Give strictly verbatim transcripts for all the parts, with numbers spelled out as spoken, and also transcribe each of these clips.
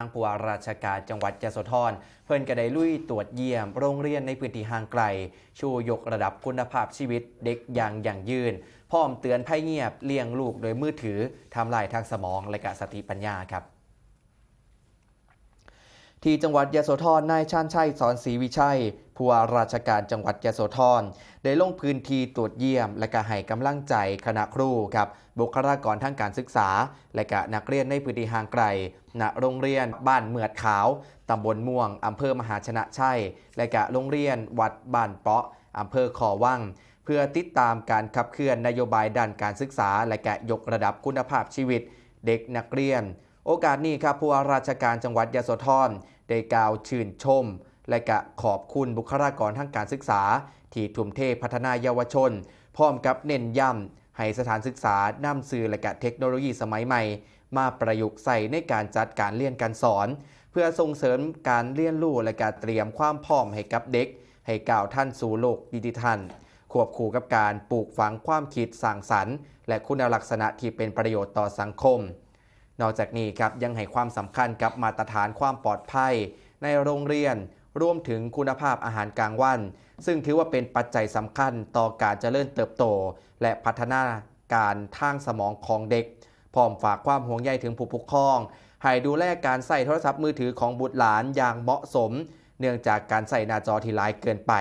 ทางผู้ว่าราชการจังหวัดยโสธร เพิ่นก็ได้ลุยตรวจเยี่ยมโรงเรียนในพื้นที่ห่างไกล ชูยกระดับคุณภาพชีวิตเด็กอย่างยั่งยืน พร้อมเตือนภัยเงียบ เลี้ยงลูกโดยมือถือ ทำลายทางสมองและกะสติปัญญาครับ ที่จังหวัดยโสธร นายชาญชัย สอนศรีวิชัย ผู้ว่าราชการจังหวัดยโสธร ได้ลงพื้นที่ตรวจเยี่ยม และก็ให้กำลังใจคณะครูครับ บุคลากรทางการศึกษา และก็นักเรียนในพื้นที่ห่างไกล ณ โรงเรียนบ้านเมือดขาว ตำบลม่วง อำเภอมหาชนะชัย และก็โรงเรียนวัดบ้านเปาะ อำเภอคอวัง เพื่อติดตามการขับเคลื่อนนโยบายด้านการศึกษา และก็ยกระดับคุณภาพชีวิตเด็กนักเรียน โอกาสนี้ครับ ผู้ว่าราชการจังหวัดยโสธร ได้กล่าวชื่นชม และก็ขอบคุณบุคลากรทางการศึกษา ที่ทุ่มเทพัฒนาเยาวชน พร้อมกับเน้นย้ำให้สถานศึกษานำสื่อและก็เทคโนโลยีสมัยใหม่ มาประยุกต์ใช้ในการจัดการเรียนการสอน เพื่อส่งเสริมการเรียนรู้และก็เตรียมความพร้อมให้กับเด็ก ให้ก้าวทันสู่โลกดิจิทัล ควบคู่กับการปลูกฝังความคิดสร้างสรรค์ และคุณลักษณะที่เป็นประโยชน์ต่อสังคม นอกจากนี้ครับ ยังให้ความสำคัญกับมาตรฐานความปลอดภัยในโรงเรียน รวมถึงคุณภาพอาหารกลางวัน ซึ่งถือว่าเป็นปัจจัยสำคัญต่อการเจริญเติบโต และพัฒนาการทางสมองของเด็ก พร้อมฝากความห่วงใยถึงผู้ปกครอง ให้ดูแลการใช้โทรศัพท์มือถือของบุตรหลานอย่างเหมาะสม เนื่องจากการใช้หน้าจอที่หลายเกินไป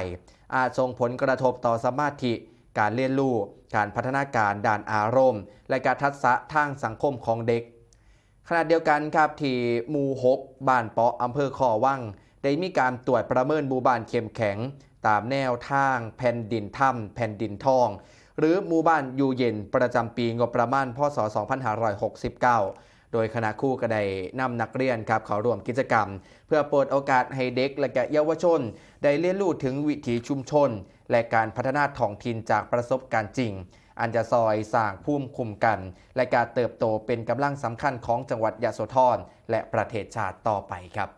อาจส่งผลกระทบต่อสมาธิ การเรียนรู้ การพัฒนาการด้านอารมณ์ และการทักษะทางสังคมของเด็ก ขณะเดียวกันครับ ที่หมู่หก บ้านเปาะ อำเภอคอวัง ได้มีการตรวจประเมินหมู่บ้านเข้มแข็ง ตามแนวทางแผ่นดินธรรม แผ่นดินทอง หรือหมู่บ้านอยู่เย็นประจำปีงบประมาณ พ.ศ. สองพันห้าร้อยหกสิบเก้า โดยคณะครูก็ได้นำนักเรียนครับเข้าร่วมกิจกรรม เพื่อเปิดโอกาสให้เด็กและก็เยาวชน ได้เรียนรู้ถึงวิถีชุมชน และการพัฒนาท้องถิ่นจากประสบการณ์จริง อันจะซอยสร้างภูมิคุ้มกัน และการเติบโตเป็นกำลังสำคัญของจังหวัดยโสธร และประเทศชาติต่อไปครับ